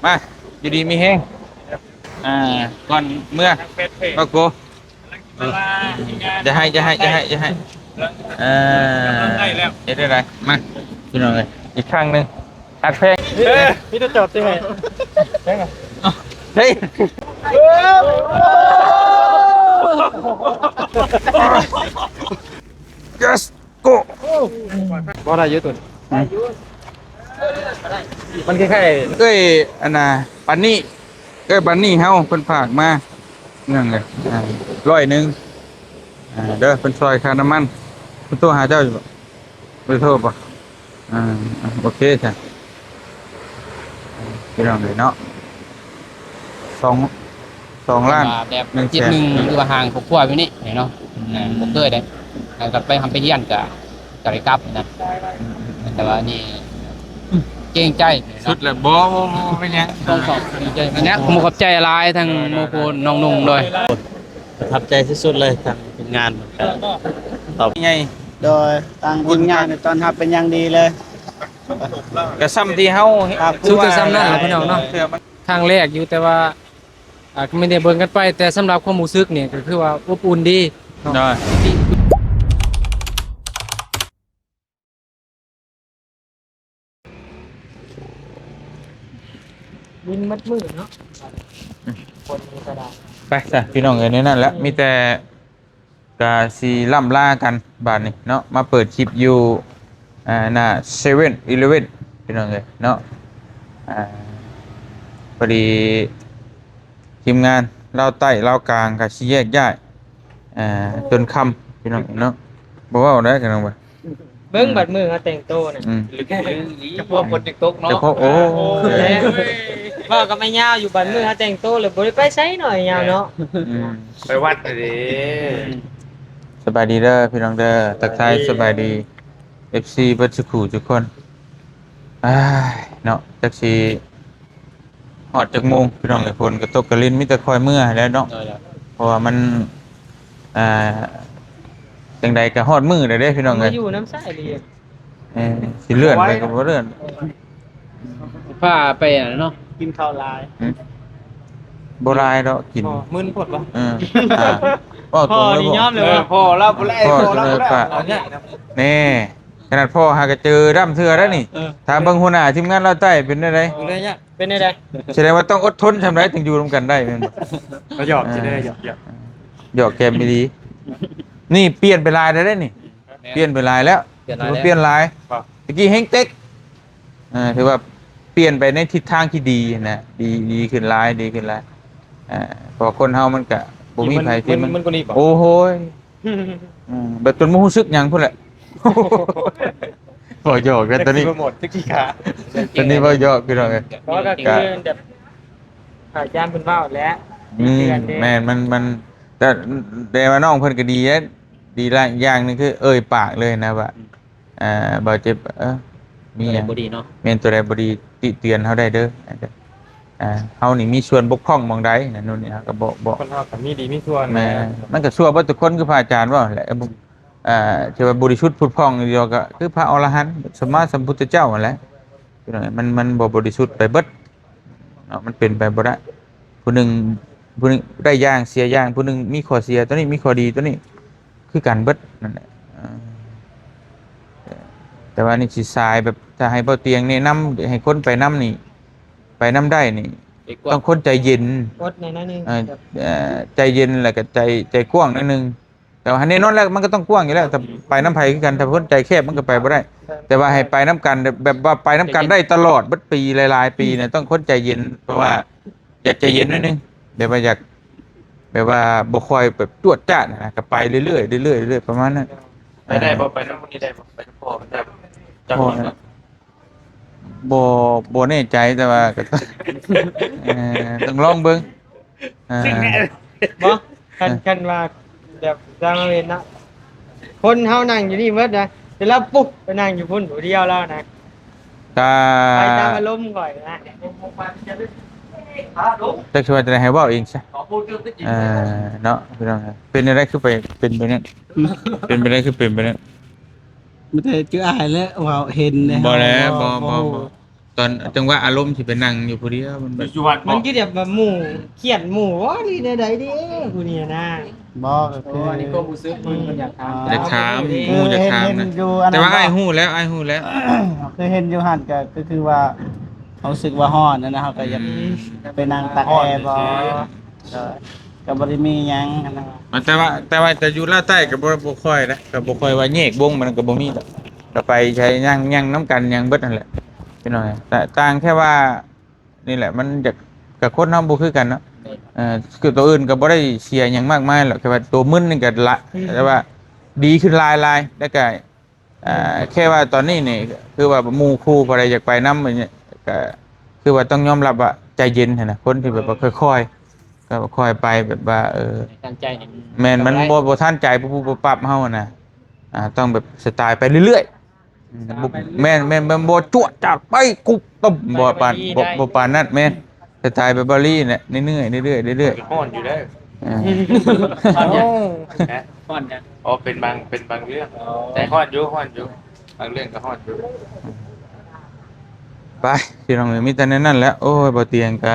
ມາ ຢູ່ດີມີແຮງ ອ່າ ກ່ອນເມືອ ບາໂກ ຢ່າໃຫ້ ຢ່າໃຫ້ ຢ່າໃຫ້ ຢ່າໃຫ້ ອ່າ ເຮັດໄດ້ຫຼາຍ ມາ ພີ່ນ້ອງເອີຍ ອີກຄັ້ງໜຶ່ງ ຮັກແພງ ເອີ ມີແຕ່ຈອດຕິໃຫ້ ເຮີ້ຍ Yes ໂກ ບໍ່ໄດ້ຢູ່ຕົວນີ້ ອືມ ມັນຄ້າຍໆ ເອີຍ ອັນນ່າ ປັນນີ້ ເອີຍ ປັນນີ້ເຮົາ ເພິ່ນຝາກມາ ນັ້ນແຫຼະ ອ່າ ຮ້ອຍໜຶ່ງ ອ່າ ເດີ ເພິ່ນຊ່ອຍຄ່ານ້ຳມັນ ເພິ່ນໂທຫາເຈົ້າຢູ່ບໍ່? ບໍ່ໄດ້ໂທບໍ່? ອ່າ ໂອເຄຊະ ພີ່ນ້ອງເອີຍເນາະ ສອງ ສອງລ້ານ ແບບ ໜຶ່ງແສນ ອາທິດໜຶ່ງ ຫຼືວ່າຫ່າງຄອບຄົວຢູ່ນີ້ເນາະ ອືມ ອ່າ ບໍ່ເຄີຍເດ້ ແຕ່ໄປຮ່ຳໄປຮຽນກະ ກະໄດ້ກັບນະ ອືມ ແຕ່ວ່ານີ້ເກງໃຈເນາະ ສຸດແລ້ວ ບໍ່ ບໍ່ ບໍ່ເປັນຫຍັງ ຕ້ອງຂອບໃຈນະ ຂໍຂອບໃຈຫຼາຍທາງໝູ່ຄູ່ນ້ອງນຸ່ງໂດຍ ປະທັບໃຈທີ່ສຸດເລີຍ ທາງທີມງານ ຕອບໃຫຍ່ ໂດຍ ທາງທີມງານຕ້ອນຮັບເປັນຢ່າງດີເລີຍ ກະຊ່ຳທີ່ເຮົາ ສຸດແຕ່ຊ່ຳນັ້ນແຫຼະ ພີ່ນ້ອງເນາະ ຄັ້ງແລກຢູ່ ແຕ່ວ່າ ອ່າ ກະມີແຕ່ເບິ່ງກັນໄປ ແຕ່ສຳລັບຄວາມຮູ້ສຶກນີ້ ກະຄືວ່າອົບອຸ່ນດີເນາະ ໂດຍ ວິນໝົດມື້ເນາະ ອືມ ຄົນກະໄດ້ ໄປຊະ ພີ່ນ້ອງເອີຍ ແນວນັ້ນແຫຼະ ອືມ ມີແຕ່ ກະຊິລ່ຳລາກັນບາດນີ້ເນາະ ມາເປີດຄລິບຢູ່ ອ່າ ໜ້າເຊເວັ່ນອີເລເວັ່ນ ພີ່ນ້ອງເອີຍເນາະ ອ່າ ພໍດີທີມງານລາວໃຕ້ລາວກາງກະຊິແຍກຍ້າຍ ອ່າ ຈົນຄ່ຳ ພີ່ນ້ອງເນາະ ບໍ່ເວົ້າໄດ້ ພີ່ນ້ອງເອີຍ ເບິ່ງ ອືມ ບາດມື້ເຮົາແຕ່ງໂຕນະ ອືມ ຈະພໍຝົນຈະຕົກເນາະ ຈະພໍ ໂອ້ ເວົ້າກັບອ້າຍຍາວຢູ່ ບາດມື້ເຮົາແຕ່ງໂຕແລ້ວບໍ່ໄດ້ໄປໃສເນາະ ອ້າຍຍາວເນາະ ອືມ ໄປວັດເດ້ ສະບາຍດີເດີພີ່ນ້ອງເດີ ທັກທາຍສະບາຍດີ ເອັຟຊີ ເບິດສູ່ຄູ່ສູ່ຄົນ ອ້າຍ ເນາະ ຈັກຊິ ຮອດຈັກໂມງພີ່ນ້ອງເອີຍ ຝົນກະຕົກກະລິນ ມີແຕ່ຄ່ອຍເມືອແຫຼະເນາະ ໂດຍ ໂດຍ ເພາະວ່າມັນ ອ່າ ຈັ່ງໃດກະຮອດມື້ແລ້ວເດ້ພີ່ນ້ອງເອີຍ ມາຢູ່ນຳຊາຍເລີຍ ເອີ ຊິເລື່ອນໄປກະບໍ່ເລື່ອນ ພາໄປອັນນັ້ນເນາະ ກິນເຂົ້າຫຼາຍ ອືມ ບໍ່ຫຼາຍດອກກິນ ມຶນໂພດບໍ່ ເອີ ອ່າ ເວົ້າຕົງເລີຍ ພໍ່ນີ້ຍອມເລີຍ ເອີ ພໍ່ລາວບໍ່ໄດ້ ພໍ່ລາວບໍ່ໄດ້ ແນ່ ຂະໜາດພໍ່ຫາກະເຈີດຳເທື່ອໄດ໋ນີ້ ເອີ ຖາມເບິ່ງຫົວໜ້າທີມງານລາວໃຕ້ເປັນແນວໃດ ເປັນແນວໃດ ສະແດງວ່າຕ້ອງອົດທົນຊ່ຳໃດຈຶ່ງຢູ່ນຳກັນໄດ້ແມ່ນບໍ່ ກໍຫຍອກຊິໄດ້ ອ່າ ຫຍອກ ຫຍອກ ຫຍອກແກ້ມອີ່ຫຼີ ນີ້ປ່ຽນໄປຫຼາຍແລ້ວເດ້ນີ້ ແມ່ນ ປ່ຽນໄປຫຼາຍແລ້ວ ປ່ຽນຫຼາຍແລ້ວ ປ່ຽນຫຼາຍ ຕະກີ້ແຮງເຕັກ ເອີ ຖືວ່າປ່ຽນໄປໃນທິດທາງທີ່ດີນະ ດີ ດີຂຶ້ນຫຼາຍ ດີຂຶ້ນຫຼາຍ ອ່າ ເພາະຄົນເຮົາມັນກະບໍ່ມີໃຜທີ່ມັນ ມັນກວ່ານີ້ບໍ່ ໂອ້ໂຫຍ ອືມ ແບບຈົນບໍ່ຮູ້ສຶກຫຍັງພຸ້ນແຫຼະ ເວົ້າຫຍອກແຕ່ຕອນນີ້ ໂປຣໂມດຈັກຂີ້ຂາ ຕອນນີ້ເວົ້າຫຍອກພີ່ນ້ອງເອີຍ ເພາະກະຄືແບບ ອາຈານເພິ່ນເວົ້າແຫຼະ ອືມ ແມ່ນ ມັນ ມັນ ແຕ່ ແຕ່ວ່ານ້ອງເພິ່ນກະດີເດ້ ດີຫຼາຍ ອີກຢ່າງໜຶ່ງຄືເອີ່ຍປາກເລີຍນະວ່າ ອືມ ອ່າ ບໍ່ເຈັບ ເອີ ມີຫຍັງບໍ່ດີເນາະ ແມ່ນໂຕໃດບໍ່ດີຕິເຕືອນເຮົາໄດ້ເດີ ອ່າ ເຮົານີ້ມີສ່ວນບົກຜ່ອງໝ່ອງໃດນັ້ນໂນ່ນນີ້ ເຮົາກະບອກ ບອກ ຄົນເຮົາກະມີດີມີຊົ່ວ ແມ່ນ ມັນກະຊົ່ວເບິດທຸກຄົນ ຄືພະອາຈານເວົ້າແຫຼະ ອ່າ ທີ່ວ່າບໍລິສຸດຜຸດຜ່ອງດຽວກະຄືພະອໍລະຫັນ ສຳມາສຳພຸດທະເຈົ້າຫັ້ນແຫຼະ ພີ່ນ້ອງ ມັນ ມັນບໍ່ບໍລິສຸດໄປເບິດເນາະ ມັນເປັນໄປບໍ່ໄດ້ ຜູ້ໜຶ່ງ ຜູ້ໜຶ່ງໄດ້ຢ່າງເສຍຢ່າງ ຜູ້ໜຶ່ງມີຂໍ້ເສຍໂຕນີ້ ມີຂໍ້ດີໂຕນີ້ ຄືກັນເບິດນັ້ນແຫຼະ ເອີ ແຕ່ວ່ານີ້ຊິສາຍແບບ ຖ້າໃຫ້ເບົາຕຽງແນະນຳ ໃຫ້ຄົນໄປນຳນີ້ ໄປນຳໄດ້ນີ້ ຕ້ອງຄົນໃຈເຢັນ ອົດແນ່ໜ້ອຍໜຶ່ງ ເອີ ໃຈເຢັນ ແລ້ວກະໃຈ ໃຈກວ້າງໜ້ອຍໜຶ່ງ ແຕ່ວ່າແນ່ນອນແລ້ວມັນກະຕ້ອງກວ້າງຢູ່ແລ້ວ ຖ້າໄປນຳໃຜຄືກັນ ຖ້າຄົນໃຈແຄບມັນກະໄປບໍ່ໄດ້ ແຕ່ວ່າໃຫ້ໄປນຳກັນ ແບບວ່າໄປນຳກັນໄດ້ຕະຫຼອດເບິດປີ ຫຼາຍໆປີນະ ຕ້ອງຄົນໃຈເຢັນ ເພາະວ່າ ຢາກໃຈເຢັນໜ້ອຍໜຶ່ງ ແບບວ່າຢາກ ແບບວ່າບໍ່ຄ່ອຍແບບຈວດຈາດນະ ກະໄປເລື້ອຍໆ ເລື້ອຍໆ ເລື້ອຍໆ ປະມານນັ້ນ ໄປໄດ້ບໍ່ ອ່າ ໄປນຳຄົນນີ້ໄດ້ບໍ່ ໄປນຳພໍ່ເພິ່ນໄດ້ບໍ່ ພໍ່ນະ ບໍ່ ບໍ່ແນ່ໃຈ ແຕ່ວ່າກະ ເອີ ຕ້ອງລອງເບິ່ງ ອ່າ ບໍ່ ຄັນ ຄັນວ່າແບບ ຊາວເວັນເນາະ ຄົນເຮົານັ່ງຢູ່ນີ້ໝົດນະ ແຕ່ລາວປຸບໄປນັ່ງຢູ່ພຸ້ນຜູ້ດຽວລາວນະ ກະໄປຕາມອາລົມຂ້ອຍນະ ຈັກຊິວ່າຈັ່ງໃດ ໃຫ້ເວົ້າເອງຊະ ເອີ ເນາະ ພີ່ນ້ອງ ເປັນຈັ່ງໃດຄືໄປເປັນແບບນັ້ນ ເປັນແບບໃດຄືເປັນແບບນັ້ນ ມີແຕ່ຈື່ອາຍແຫຼະ ເວົ້າເຫັນແດ່ ບໍ່ແຫຼະ ບໍ່ ບໍ່ ບໍ່ ບໍ່ ບໍ່ ຕ ຕອນຈັງຫວະອາລົມຊິໄປນັ່ງຢູ່ຜູ້ດຽວ ມັນແບບ ຢູ່ວັດ ມັນຄືແບບວ່າໝູ່ຂຽນໝູ່ ໂອ້ ນີ້ແນວໃດເດ້ຜູ້ນີ້ນະ. ບໍ່ ກໍຄື ໂອ້ ອັນນີ້ຄວາມຮູ້ສຶກເພິ່ນ ເພິ່ນຢາກຖາມ ຢາກຖາມ ເອີ ໝູ່ຢາກຖາມນະ ແຕ່ວ່າອ້າຍຮູ້ແລ້ວ ອ້າຍຮູ້ແລ້ວ ຄືເຫັນຢູ່ຫັ້ນກໍ ກໍຄືວ່າ ເຮົາຮູ້ສຶກວ່າຮ້ອນຫັ້ນນະ ເຮົາກໍຢາກ ອືມ ໄປນັ່ງຕາກແອບໍ່ ກໍ ກໍບໍ່ໄດ້ມີຫຍັງຫັ້ນນະ. ແຕ່ວ່າ ແຕ່ວ່າ ແຕ່ຢູ່ລາວໃຕ້ກໍບໍ່ ບໍ່ຄ່ອຍນະ ກໍບໍ່ຄ່ອຍວ່າແຍກວົງ ມັນກໍບໍ່ມີດອກ ກໍໄປໃຊ້ຍ່າງ ຍ່າງນຳກັນຫຍັງເບິດຫັ້ນແຫຼະ ພີ່ນ້ອງ. ແຕ່ຕ່າງແຄ່ວ່າ ນີ້ແຫຼະ ມັນຈະ ກັບຄົນເຮົາບໍ່ຄືກັນເນາະ ແມ່ນ ເອີ ຄືຕົວອື່ນກໍບໍ່ໄດ້ເສຍຫຍັງມາກມາຍຫຼອກ ແຄ່ວ່າຕົວມຶນນີ້ກໍລະ ອືມ ແຕ່ວ່າດີຂຶ້ນຫຼາຍໆ ແລ້ວກໍ ອ່າ ແຄ່ວ່າຕອນນີ້ນີ້ ຄືວ່າໝູ່ຄູ່ຜູ້ໃດຢາກໄປນຳ ອັນນີ້ ກໍຄືວ່າຕ້ອງຍອມຮັບວ່າໃຈເຢັນຫັ້ນນະ ຄົນທີ່ແບບວ່າຄ່ອຍໆ ກໍຄ່ອຍໄປ ແບບວ່າ ເອີ ທັນໃຈນີ້ ແມ່ນ ມັນບໍ່ ບໍ່ທັນໃຈ ປຸບປັບເຮົາຫັ້ນນະ ອ່າ ຕ້ອງແບບສະໄຕລ໌ໄປເລື້ອຍໆ. ອືມ ແມ່ນ ແມ່ນ ແມ່ນ ບໍ່ຈວດຈາດໄປກຸບຕົບ ບໍ່ປານ ບໍ່ ບໍ່ປານນັ້ນ ແມ່ນ ສະໄຕລ໌ແບບບາລີແຫຼະ ເລື້ອຍໆ ເລື້ອຍໆ ເລື້ອຍໆ ຮ້ອນຢູ່ເດີ ເອີ ຮ້ອນຫຍັງ? ຮະ? ຮ້ອນຫຍັງ? ອໍ ເປັນບາງ ເປັນບາງເລື່ອງ ອໍ ແຕ່ຮ້ອນຢູ່ ຮ້ອນຢູ່ ບາງເລື່ອງກໍຮ້ອນຢູ່. ໄປ ພີ່ນ້ອງເອີຍ ມີແຕ່ແນວນັ້ນແຫຼະ ໂອ້ຍ ບໍ່ຕຽງກະ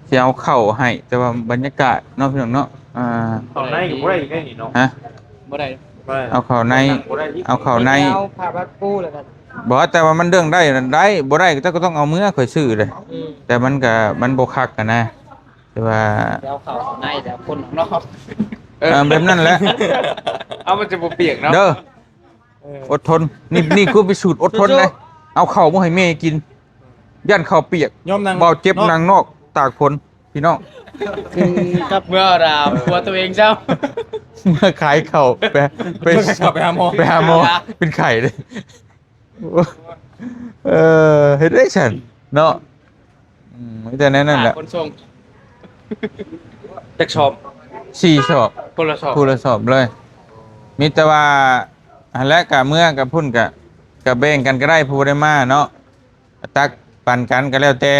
ຊິເອົາເຂົ້າໃຫ້ ແຕ່ວ່າບັນຍາກາດເນາະ ພີ່ນ້ອງເນາະ ອ່າ ເຂົ້າໃນກໍບໍ່ໄດ້ອີກເດ້ນີ້ເນາະ ຮະ? ບໍ່ໄດ້ ບໍ່ໄດ້ ເອົາເຂົ້າໃນ ນັ່ງບໍ່ໄດ້ອີກ ເອົາເຂົ້າໃນ ເອົາຜ້າບັດປູແລ້ວກໍ ບໍ່ ແຕ່ວ່າມັນເລື່ອງໄດ້ນັ້ນໄດ້ ບໍ່ໄດ້ກໍເຈົ້າກໍຕ້ອງເອົາເມືອ ຂ້ອຍຊື້ເດ້ ອືມ ແຕ່ມັນກໍ ມັນບໍ່ຄັກຫັ້ນນະ ແຕ່ວ່າ ແຕ່ເອົາເຂົ້າໃນ ແຕ່ເອົາຄົນອອກນອກ ເອີ ເອີ ແບບນັ້ນແຫຼະ ເອົາ ມັນຈະບໍ່ປຽກເນາະ ເດີ. ເອີ ອົດທົນ ນີ້ ນີ້ຄືພິສູດອົດທົນເດ້ ເອົາເຂົ້າມາໃຫ້ແມ່ກິນ ຢ້ານເຂົ້າປຽກ ຍອມນັ່ງ ເບົາເຈັບ ເນາະ ນັ່ງນອກຕາກຝົນ ພີ່ນ້ອງ ຄືກັບ ເມື່ອລາຜົວຕົວເອງເຈົ້າ ເມື່ອຂາຍເຂົ້າ ໄປ ໄປ ເມື່ອຂາຍເຂົ້າໄປຫາໝໍ ໄປຫາໝໍ ເປັນໄຂ້ເດ້ ເອີ ເຮັດໄດ້ຊັ້ນເນາະ. ອືມ ມີແຕ່ແນວນັ້ນແຫຼະ ຄ່າຂົນສົ່ງ ຈັກສອບ? ສີ່ສອບ ຄົນລະສອບ ຄົນລະສອບເລີຍ ມີແຕ່ວ່າ ຫັ້ນແຫຼະ ກະເມືອກັບພຸ້ນກະ ກະແບ່ງກັນກໍໄດ້ ຜູ້ບໍ່ໄດ້ມາເນາະ ຕັກປັນກັນກໍແລ້ວແຕ່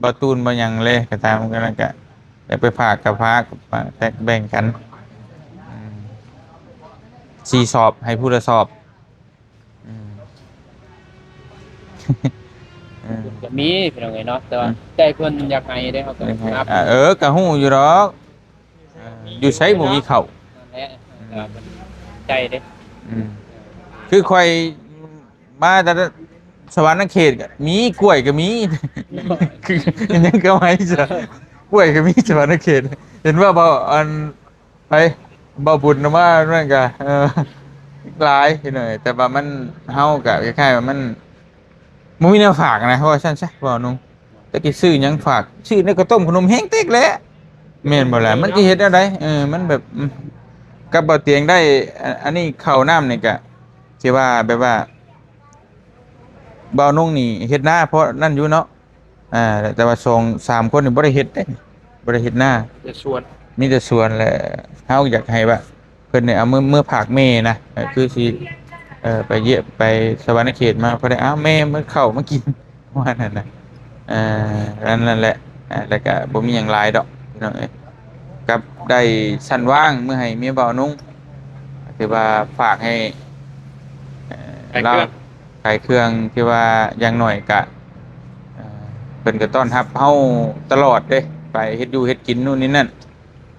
ບໍ່ຕູນບໍ່ຫຍັງເລີຍ ກໍຕາມກັນ ແລ້ວກະຢາກໄປຝາກກໍຝາກ ແຕ່ແບ່ງກັນ ອືມ ສີ່ສອບ ໃຫ້ຜູ້ລະສອບ. ອືມ ເອີ ກໍມີພີ່ນ້ອງເອີຍເນາະ ແຕ່ວ່າ ອືມ ໃຈເພິ່ນຢາກໃຫ້ເດ້ ເຮົາກໍ ຢາກໃຫ້ ຮັບ ອ່າ ເອີ ກໍຮູ້ຢູ່ດອກ ເອີ ຢູ່ໃສບໍ່ມີເຂົ້າ ນັ້ນແຫຼະ ອືມ ເອີ ເພິ່ນໃຈເດ້ ອືມ ຄືຂ້ອຍມາແຕ່ສະຫວັນນະເຂດກໍມີ ກ້ວຍກໍມີ ຄືຫຍັງກໍໃຫ້ຊະ ກ້ວຍກໍມີສະຫວັນນະເຂດ ເຫັນວ່າເວົ້າອັນ ໄປ ເວົ້າບຸນນຳວ່ານັ້ນກະ ເອີ ຫຼາຍພີ່ນ້ອງ ແຕ່ວ່າມັນ ເຮົາກະຄ້າຍໆວ່າມັນບໍ່ມີແນວຝາກນະ ເວົ້າຊັ້ນຊະ ເວົ້າໜຶ່ງ ຈັກຊິຊື້ຫຍັງຝາກ ຊື້ແນວເຂົ້າຕົ້ມຂະໜົມແຮງເຕັກແຫຼະ ແມ່ນບໍ່ລະ ມັນຊິເຮັດແນວໃດ ເອີ ມັນແບບ ອືມ ກັບບໍ່ຕຽງໄດ້ ອາ ອັນນີ້ເຂົ້ານ້ຳນີ້ກະ ຊິວ່າແບບວ່າ ບ່າວນຸ່ງນີ້ເຮັດນາພໍນັ້ນຢູ່ເນາະ ອ່າ ແຕ່ວ່າສອງສາມຄົນນີ້ບໍ່ໄດ້ເຮັດເດ້ ບໍ່ໄດ້ເຮັດນາ ແຕ່ສວນ ມີແຕ່ສວນແຫຼະ ເຮົາຢາກໃຫ້ວ່າເພິ່ນນີ້ເອົາເມືອ ເມືອຝາກແມ່ນະ ເອີ ຄືຊິ ເອີ ໄປຢ້ຽມ ໄປສະຫວັນນະເຂດມາ ພໍໄດ້ ອ້າວ ແມ່ ເອົາເຂົ້າມາກິນ ປະມານນັ້ນນະ ເອີ ນັ້ນ ນັ້ນແຫຼະ ອ່າ ແລ້ວກະບໍ່ມີຫຍັງຫຼາຍດອກ ພີ່ນ້ອງເອີຍ ກັບໄດ້ຊັ້ນວາງເມືອໃຫ້ເມຍບ່າວນຸ່ງ ຖືວ່າຝາກໃຫ້ ເອີ ຂາຍເຄື່ອງ ລາວ ຂາຍເຄື່ອງ ທີ່ວ່າຢ່າງໜ້ອຍກະ ເອີ ເພິ່ນກໍຕ້ອນຮັບເຮົາຕະຫຼອດເດ້ ໄປເຮັດຢູ່ເຮັດກິນ ໂນ່ນນີ້ນັ້ນ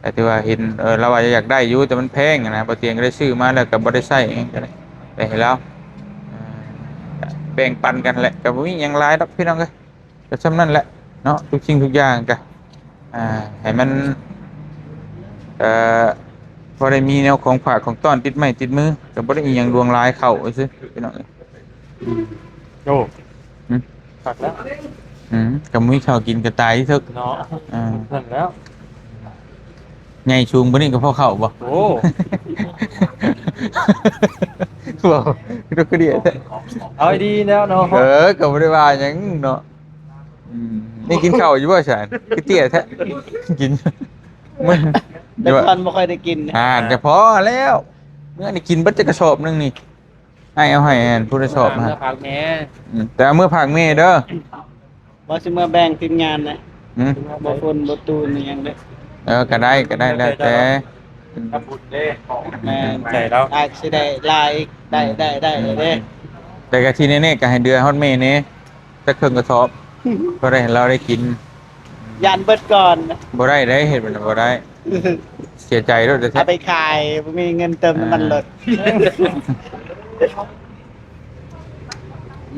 ກໍຖືວ່າເຫັນ ເອີ ລາວວ່າຢາກໄດ້ຢູ່ ແຕ່ມັນແພງນະ ບໍ່ຕຽງກໍໄດ້ຊື້ມາແລ້ວກໍບໍ່ໄດ້ໃຊ້ຫຍັງ ກໍໄດ້ ໄປໃຫ້ລາວ ເອີ ແບ່ງປັນກັນແຫຼະ ກໍບໍ່ມີຫຍັງຫຼາຍດອກ ພີ່ນ້ອງເອີຍ. ກໍສ່ຳນັ້ນແຫຼະເນາະ ທຸກສິ່ງທຸກຢ່າງກໍ ອ່າ ໃຫ້ມັນ ເອີ ພໍໄດ້ມີແນວຂອງຝາກຂອງຕ້ອນຕິດໄມ້ຕິດມື ກໍບໍ່ໄດ້ອີ່ຫຍັງຫຼວງຫຼາຍ ເຂົ້າຊື່ພີ່ນ້ອງເອີຍ. ໂອ້ ຫຶ ຄັກແລ້ວ ອືມ ກໍມີເຂົ້າກິນກໍຕາຍທີ່ສຸດເນາະ ອ່າ ນັ້ນແລ້ວ ໃຫຍ່ສູງປານນີ້ກໍພໍເຂົ້າບໍ່? ໂອ້ ເວົ້າ ກໍຄືເດ ເອົາດີແລ້ວເນາະ ເອີ ກໍບໍ່ໄດ້ວ່າຫຍັງເນາະ. ອືມ ນີ້ກິນເຂົ້າຢູ່ບໍ່ຊະ? ຄືເຕ້ຍແທ້ ກິນ ມັນ ແຕ່ກ່ອນບໍ່ຄ່ອຍໄດ້ກິນ ອ່າ ຈະພໍແລ້ວ ເມື່ອນີ້ກິນເບິດຈັກກະສອບໜຶ່ງນີ້ ອ້າຍເອົາໃຫ້ອັນຜູ້ລະສອບ ເອົາ ຫາ ເມືອຝາກແມ່ ອືມ ແຕ່ເອົາເມືອຝາກແມ່ເດີ ບໍ່ ຊິເມືອແບ່ງທີມງານນະ ຫຶ ບໍ່ຝົນບໍ່ຕູນອີ່ຫຍັງເດ້ ເອີ ກໍໄດ້ ກໍໄດ້ ແລ້ວແຕ່ ແລ້ວແຕ່ເຈົ້າເນາະ ອືມ ທຳບຸນເດ້ ແມ່ນ ໃຈລາວ ອາດຊິໄດ້ຫຼາຍ ໄດ້ ໄດ້ ໄດ້ເດ້ ແຕ່ກະທີ່ແນ່ໆ ກະໃຫ້ເດືອຮອດແມ່ແດ່. ຈັກເຄິ່ງກະສອບ ພໍໄດ້ໃຫ້ລາວໄດ້ກິນ. ຢ້ານເບິດກ່ອນ. ບໍ່ໄດ້ເດ້ ເຮັດແບບນັ້ນບໍ່ໄດ້ ເສຍໃຈໂລດແທ້ໆ. ເອົາໄປຂາຍ ບໍ່ມີເງິນເຕີມນ້ຳມັນລົດ. ເອີ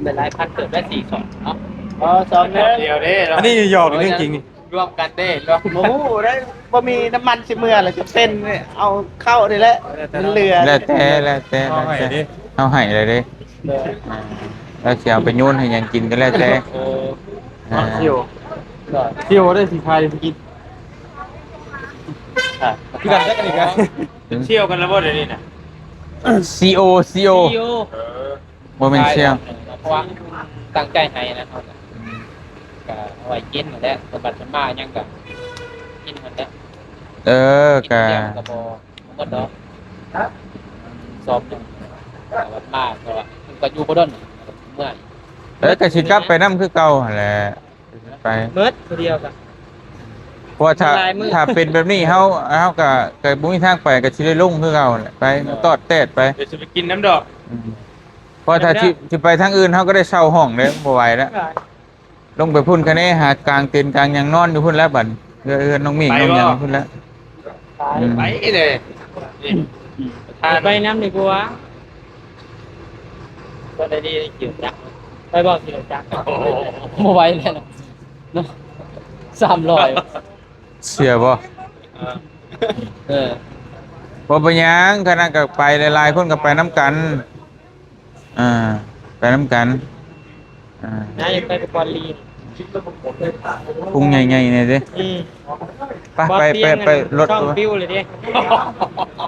ໄດ້ຫຼາຍພັນເຕີບ ໄດ້ສີ່ສອງເນາະ. ອໍ ສອງເດີ ດຽວເດ້ເນາະ. ອັນນີ້ຫຍອກ ເອີ ເລື່ອງຈິງນີ້. ລວມກັນເດ້ ລວມ ບໍ່ຮູ້ໄດ້ ບໍ່ມີນ້ຳມັນຊິເມືອແລ້ວ ຈະເປັນເອົາເຂົ້ານີ້ແຫຼະ ມັນເຫຼືອ. ແລ້ວແຕ່ ແລ້ວແຕ່ ເອົາໃຫ້ເດ້ ເຮົາໃຫ້ແລ້ວເດ້. ເອີ ແລ້ວຊິເອົາໄປໂຍນໃຫ້ຫຍັງກິນກໍແລ້ວແຕ່. ເອີ ອ່າ ຊິວ ຊິວໄດ້ຊິຂາຍຊິກິນ ອ່າ ຄືກັນຈັກອັນນີ້ກະ ຊິວກັນແລ້ວບໍ່ດຽວນີ້ນະ? ຊີໂອ ຊີໂອ ເອີ ບໍ່ແມ່ນຊຽວ ເພາະວ່າຕັ້ງໃຈໃຫ້ນະ ເຮົາກະ ອືມ ກະເອົາໄວ້ກິນຫັ້ນແຫຼະ ແຕ່ບັດເພິ່ນມາຫຍັງກະກິນຫັ້ນແຫຼະ. ເອີ ກະ ກະບໍ່ໝົດດອກ ສອບໜຶ່ງ ແຕ່ບັດມາກໍ ເພິ່ນກໍຢູ່ບໍ່ດົນ ເມື່ອຍ. ເອີ ກະຊິກັບໄປນຳຄືເກົ່າຫັ້ນແຫຼະ. ໄປ ເໝິດຜູ້ດຽວກະ ເພາະວ່າຖ້າ ຫຼາຍມື້ ຖ້າເປັນແບບນີ້ ເຮົາ ເຮົາກະ ກະບໍ່ມີທາງໄປ ກະຊິໄດ້ລົງຄືເກົ່າແຫຼະ ໄປ ເອີ ຕອດແຕດໄປ ດຽວຊິໄປກິນນຳດອກ. ອືມ ເພາະຖ້າ ເອີ ຊິ ຊິໄປທາງອື່ນ ເຮົາກໍໄດ້ເຊົ່າຫ້ອງເດ້ ບໍ່ໄຫວແລ້ວ. ລົງໄປພຸ້ນຄະແນ ຫາກາງເຕັນກາງຫຍັງນອນຢູ່ພຸ້ນແລ້ວບັດ ເຮືອນ ເຮືອນນ້ອງມິ້ງ ໄປ ນ້ອງຫຍັງ ບໍ່ ພຸ້ນແລ້ວ. ໄປເລີຍ ອືມ ໄປນຳດີກວ່າ ບໍ່ໄດ້ດີຂີ່ລົດຈັກ ໄປບໍ່ຂີ່ລົດຈັກ. ໂອ້ໂຫ ບໍ່ໄຫວແລ້ວເນາະ ສາມຮ້ອຍ ເຊື່ອບໍ່? ເອີ ເອີ ບໍ່ເປັນຫຍັງ ຄັນນັ້ນກໍໄປຫຼາຍໆຄົນກໍໄປນຳກັນ. ອ່າ ໄປນຳກັນ. ອ່າ ນາຍຢາກໄປປະກອນລີ ພຸງໃຫຍ່ໆແດ່ເດ້. ອືມ ໄປ ໄປ ໄປ ລົດ ຊ່ອງປິວເລີຍເດ້.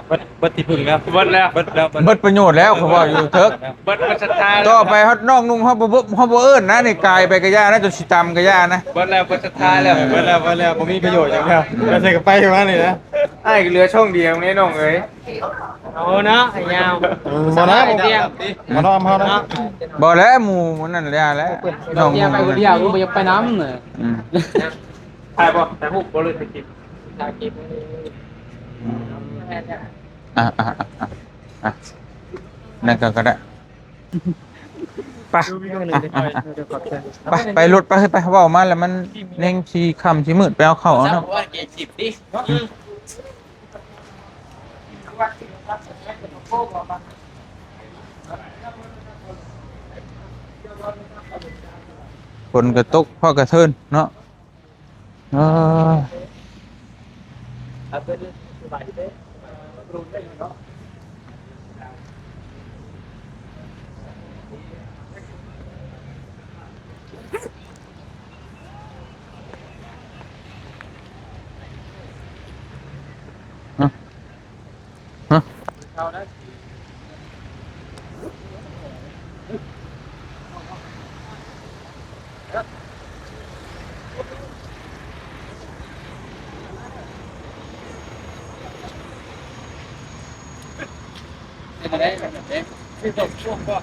ເບິດ ເບິດທີ່ເພິ່ງແລ້ວ ເບິດແລ້ວ ເບິດແລ້ວ ເບິດປະໂຫຍດແລ້ວ ເຂົາເວົ້າຢູ່ເຖິກ. ເບິດ ເບິດສັດທາ ຕໍ່ໄປຮອດນ້ອງນຸ່ງ ເຮົາບໍ່ ເຮົາບໍ່ເອີ້ນນະ ນີ້ກາຍໄປກະຢ່ານະ ຈົນຊິຕຳກະຢ່ານະ. ເບິດແລ້ວ ເບິດສັດທາແລ້ວ ເບິດແລ້ວ ເບິດແລ້ວ ບໍ່ມີປະໂຫຍດຫຍັງແລ້ວ ໄປໃສກໍໄປວ່ານີ້ນະ. ອ້າຍກໍເຫຼືອຊ່ອງດຽວແນ່ນ້ອງເອີຍ. ເອົາເນາະ ໃຫ້ຍາວ ອືມ ບໍ່ນະ ບໍ່ນອມເຮົານະ ເນາະ ບໍ່ແລ້ວ ໝູ່ນັ້ນແຫຼະ ແລ້ວ ນ້ອງໜຸ່ງ ໄປຜູ້ດຽວ ບໍ່ຢາກໄປນຳ. ອືມ ຖ່າຍບໍ່? ຖ່າຍຮູບບໍ່ ຫຼືຖ່າຍຄລິບ? ຖ່າຍຄລິບ. ອືມ ອ່ະ ອ່ະ ນັ້ນກໍ ກໍໄດ້ ໄປ ອ່ະ ອ່ະ ອ່ະ ໄປ ໄປລົດໄປ ໄປ ເວົ້າມາແລ້ວມັນແຮງຊິຄ່ຳຊິມືດ ໄປເອົາເຂົ້າເອົານ້ຳ. ຝົນກໍຕົກພໍກະເທີນເນາະ. ເອີ ຮະ ຮະ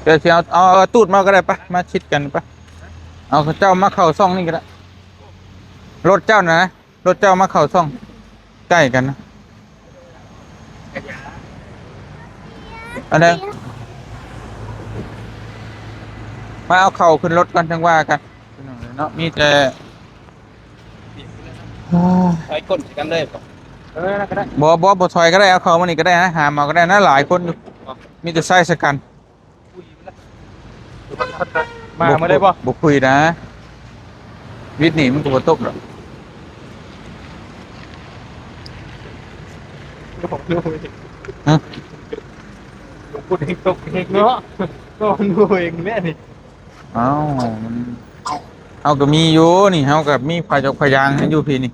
ດຽວຊິເອົາ ເອົາ ເອົາຕູດມາກໍໄດ້ ໄປ ມາຊິດກັນ ໄປ ເອົາເຈົ້າມາເຂົ້າຊ່ອງນີ້ກໍໄດ້ ລົດເຈົ້ານະ. ລົດເຈົ້າມາເຂົ້າຊ່ອງໃກ້ກັນນະ ອັນໃດ ມາເອົາເຂົ້າຂຶ້ນລົດກ່ອນ ຈັ່ງວ່າກັນເນາະ. ມີແຕ່ ຖອຍກົ້ນໃສ່ກັນເລີຍບໍ່? ເອີ ນັ້ນກໍໄດ້ ບໍ່ ບໍ່ ບໍ່ຖອຍກໍໄດ້ ເອົາເຂົ້າມານີ້ກໍໄດ້ນະ ຫາມເອົາກໍໄດ້ນະ ຫຼາຍຄົນຢູ່ ມີແຕ່ຊາຍຊະກັນ. ມາມື້ໃດບໍ່? ບໍ່ຄຸຍນະ ວິດນີ້ມັນກໍບໍ່ຕົກດອກ. ຮະ? ບໍ່ຕົກເອງເນາະ ກໍຮູ້ເອງແນ່ນີ້. ເອົ້າ ມັນ ເຮົາກໍມີຢູ່ນີ້ ເຮົາກໍມີພະຍົກພະຍາງໃຫ້ຢູ່ພີ້ນີ້.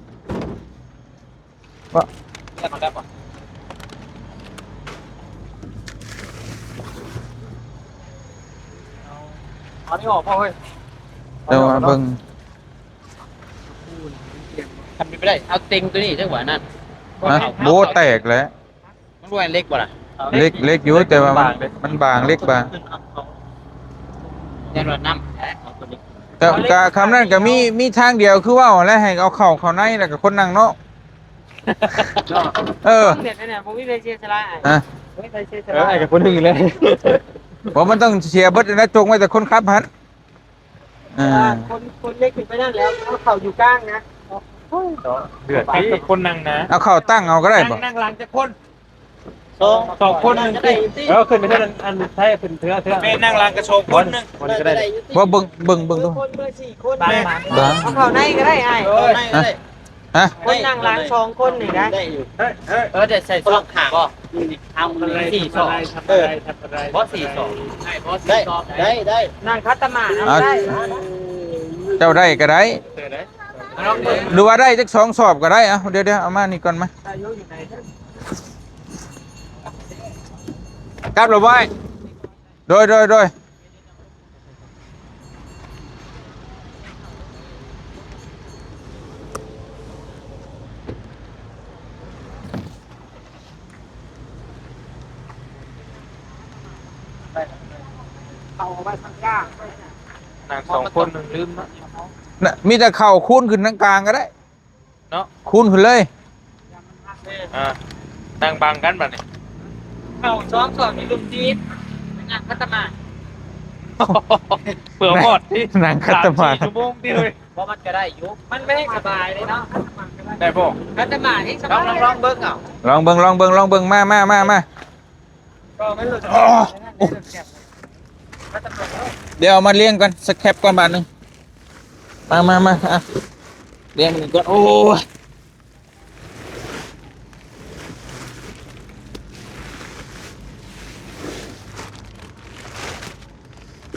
ເອົາອັນນີ້ອອກບໍ່ເຮີ້ຍ? ແຕ່ວ່າເບິ່ງ ຄັນເປັນໄປໄດ້ ເອົາເຕັງຕົວນີ້ຈັກວ່ານັ້ນ. ຮະ? ໂອ້ ແຕກແລ້ວ. ມັນບໍ່ແມ່ນເຫຼັກບໍ່ລະ? ເຫຼັກ ເຫຼັກຢູ່ ແຕ່ວ່າມັນ ມັນບາງ ເຫຼັກບາງ. ແຕ່ວ່ານ້ຳ ແຕ່ກໍ ຄຳນັ້ນກໍມີ ມີທາງດຽວຄືເວົ້າແຫຼະ ໃຫ້ເອົາເຂົ້າ ເຂົ້າໃນ ແລ້ວກໍຄົນນັ່ງນອກ. ເອີ ເດັດແທ້ໆ ບໍ່ມີໃຜເສຍສະຫຼະ ຮະ ບໍ່ມີໃຜເສຍສະຫຼະ ເອີ ອ້າຍກັບຜູ້ໜຶ່ງແຫຼະ ບໍ່ ມັນຕ້ອງເສຍເບິດນະ ຈົງໄວ້ແຕ່ຄົນຂັບຫັ້ນ. ອ່າ ຄົນ ຄົນເລັກຂຶ້ນໄປນັ້ນແລ້ວ ເອົາເຂົ້າຢູ່ກາງນະ. ໂອ້ຍ ເນາະ ເດືອດ ໃຜຈັກຄົນນັ່ງນະ? ເອົາເຂົ້າຕັ້ງເອົາກໍໄດ້ບໍ່? ນັ່ງ ນັ່ງຫຼັງຈັກຄົນ? ສອງ ສອງຄົນໜຶ່ງຕິ. ເອີ ຂຶ້ນໄປເທື່ອ ອັນ ໃຊ້ຂຶ້ນເທື່ອ ເທື່ອ ແມ່ນ ນັ່ງຫຼັງກໍສອງຄົນໜຶ່ງ ບໍ່ ເບິ່ງ ເບິ່ງ ເບິ່ງດູ ຄົນເບີສີ່ຄົນ ບາງ ບາງ ເອົາເຂົ້າໃນກໍໄດ້ອ້າຍ. ເອີ ເຂົ້າໃນກໍໄດ້. ຮະ? ຄົນນັ່ງຫຼັງສອງຄົນນີ້ໄດ້. ໄດ້ຢູ່. ເອີ ໄດ້ໃສ່ຊອກຂ້າງບໍ່? ທຳອະໄລ ສີ່ຊອກ. ເອີ ບໍ່ສີ່ຊອກ. ໄດ້ ໄດ້ ໄດ້ ນັ່ງຂັດຕະໝາດນຳໄດ້. ເຈົ້າໄດ້ກໍໄດ້ ເອີ ໄດ້ ຫຼືວ່າໄດ້ຈັກສອງຊອກກໍໄດ້. ເອົາ ດຽວໆ ເອົາມານີ້ກ່ອນ ມາ ກັບແລ້ວບໍ່ອ້າຍ? ໂດຍ ໂດຍ ໂດຍ. ເຂົ້າເອົາໄວ້ທາງກາງ ນັ່ງສອງຄົນ ໜຶ່ງລືມເນາະ. ນະ ມີແຕ່ເຂົ້າຄູນຂຶ້ນທາງກາງກໍໄດ້. ເນາະ ຄູນຂຶ້ນເລີຍ. ອ່າ ນັ່ງບັງກັນບັດນີ້. ເຂົ້າສອງສອບມີລຸມຈີນ ນັ່ງຂັດຕະໝາດ ເພື່ອຮອດຕິ ນັ່ງຂັດຕະໝາດ ສາມສີ່ຊົ່ວໂມງຕິເວີຍ. ບໍ່ ມັນກໍໄດ້ຢູ່ ມັນໄປໃຫ້ສະບາຍເລີຍເນາະ. ໄດ້ບໍ່? ຂັດຕະໝາດເອງສະບາຍ. ລອງ ລອງ ລອງເບິ່ງເອົາ. ລອງເບິ່ງ ລອງເບິ່ງ ລອງເບິ່ງ. ມາ ມາ ມາ ມາ. ດຽວເອົາມາລຽງກ່ອນ ສະແຄບກ່ອນບາດໜຶ່ງ. ມາ ມາ ມາ ອ່ະ ລຽງນີ້ກ່ອນ. ໂອ້ຍ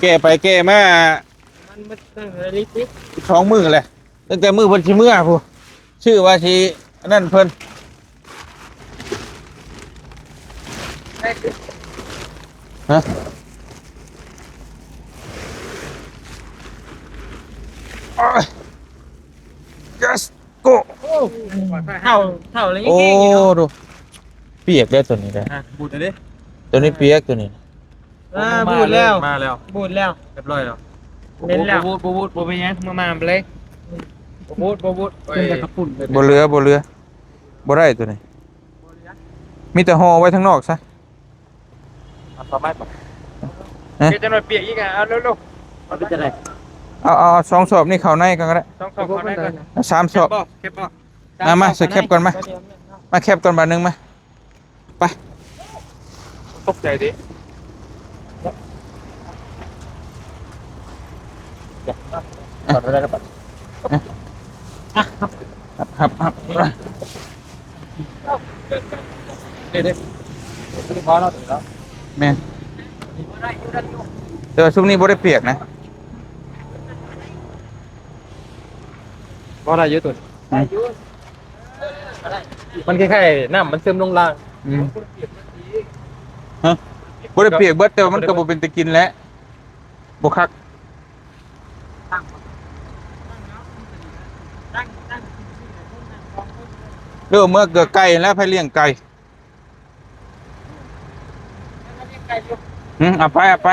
ແກ້ໄປແກ້ມາ ມັນໝົດເຖິງອາທິດ ສອງມື້ແຫຼະ. ຕັ້ງແຕ່ມື້ເພິ່ນຊິເມືອພຸ້ນ ຊື່ວ່າຊິອັນນັ້ນເພິ່ນ ຮະ ໂອ້ຍ yes go. ໂອ້ ເຖົ້າ ເຖົ້າແລ້ວຍັງແຮງຢູ່ເນາະ. ໂອ້ ດູ ປຽກເດ້ຕົວນີ້ເດ້. ອ່ະ ບູດເດ້ ຕົວນີ້ປຽກຕົວນີ້. ອ່າ ບູດແລ້ວ ມາແລ້ວ ບູດແລ້ວ ຮຽບຮ້ອຍແລ້ວ. ເປັນແລ້ວ ບໍ່ບູດ ບໍ່ບູດ ບໍ່ເປັນຫຍັງ ມາ ມາໄປເລີຍ. ບໍ່ບູດ ບໍ່ບູດ ເປັນແຕ່ກະປຸ້ນ. ບໍ່ເຫຼືອ ບໍ່ເຫຼືອ ບໍ່ໄດ້ຕົວນີ້ ມີແຕ່ຫໍ່ໄວ້ທາງນອກຊະ. ເອົາສອບໄມ້ໄປ ເຮັດຈັກໜ້ອຍປຽກອີກ. ອ່ະ ເອົາເລັວໆ ເອົາເປັນຈັ່ງໃດ? ເອົາ ເອົາ ເອົາສອງສອບນີ້ເຂົ້າໃນກ່ອນກໍໄດ້ ສອງສອບເຂົ້າໃນກ່ອນ ສາມສອບ ເກັບບໍ່ ເກັບບໍ່? ມາ ມາ ສະແຄບກ່ອນ ມາ ມາແຄບກ່ອນບາດໜຶ່ງ ມາ. ໄປ ຕົກໃຈເດ້. ຮັບ ຮັບ ຮັບ ເດ້ ເດ້ ພໍແລ້ວ ແມ່ນ ແຕ່ວ່າຊຸມນີ້ບໍ່ໄດ້ປຽກນະ. ພໍໄດ້ຢູ່ຕົວນີ້ ອືມ ໄດ້ຢູ່. ມັນຄ້າຍໆ ນ້ຳມັນຊຶມລົງລ່າງ. ອືມ ຮະ ບໍ່ໄດ້ປຽກເບິດ ແຕ່ວ່າມັນກໍບໍ່ເປັນຕາກິນແຫຼະ ບໍ່ຄັກ. ເອີ ເມືອເກືອໄກ່ແລ້ວ ໃຜລ້ຽງໄກ່? ຫຶ ເອົາໄປ ເອົາໄປ